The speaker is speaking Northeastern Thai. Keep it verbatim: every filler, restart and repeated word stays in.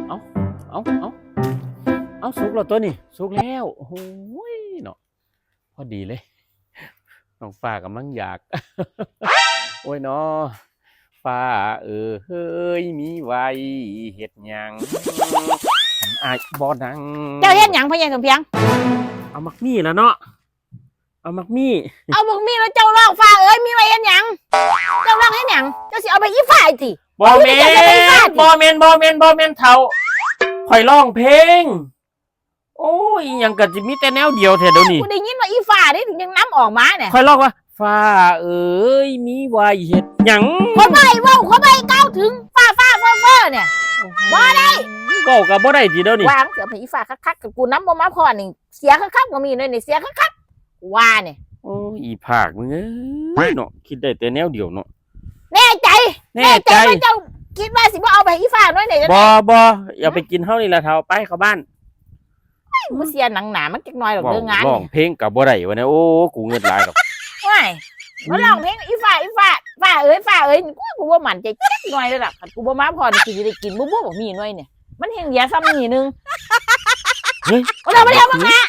เอาเอาเอาเอาสุกแล้วตัวนี้ สุกแล้ว โอ้ยเนาะ พอดีเลย น้องฟ้ากำลังอยาก โอ้ยเนาะ ฟ้าเอ้ย มีไว้เฮ็ดหยัง อ้ายบ่นั่ง เจ้าเฮ็ดหยังพ่อใหญ่สมเพียง เอาหมากมีแล้วเนาะ เอาหมากมี เอาบักมีแล้วเจ้าร้องฟ้าเอ้ยมีไว้เฮ็ดหยัง เจ้าร้องเฮ็ดหยัง เจ้าสิเอาไปอีฟ้าติ บ่แม่น เอาไปอีฟ้าติ บ่แม่น บ่แม่น บ่แม่นเฒ่า ข่อยร้องเพลง โอ้ย อีหยังก็สิมีแต่แนวเดียวแท้เดี๋ยวนี้ กูได้ยินว่าอีฟ้าเด้ยังนำออกมาเนี่ย ข่อยร้องว่า ฟ้าเอ้ย มีไว้เฮ็ดหยัง คนบ่ให้เว้าคนบ่ให้กล่าวถึงฟ้าฟ้าเฟ้อเฟ้อเนี่ย บ่ได้ เว้าก็บ่ได้ติเดี๋ยวนี้ วางเสียไปอีฟ้าคักๆกับกูนำบ่มาพอนี่เสียคักๆก็มีหน่อยนี่เสียคักๆกูว่าเนี่ย โอ้ย อีภาคมึงเอ้ยเนาะ คิดได้แต่แนวเดียวเนาะ แน่ใจ แน่ใจ ว่าเจ้าคิดว่าสิบ่เอาไปอีฟ้าหน่อยเนี่ย บ่บ่อย่าไปกินเฮานี่ล่ะเฒ่า ไปเข้าบ้าน บ่เสียหนังหนามันจักหน่อยดอก เว้า เรื่องงาน ร้อง เนี่ย เพลงก็บ่ได้วะเนี่ย โอ้ กูเงือดไหลายดอก ว้ายมาร้องเพลงอีฟ้าอีฟ้าฟ้าเอ้ยฟ้าเอ้ยกูกูบ่มั่นใจจักหน่อยเลยล่ะคันกูบ่มาพอนี่กูสิได้กินบ่บ่บักมีหน่อยเนี่ยมันแฮงเหลือซ้ำนี่นึง เฮ้ย เอาเดี๋ยวมาเดี๋ยวมา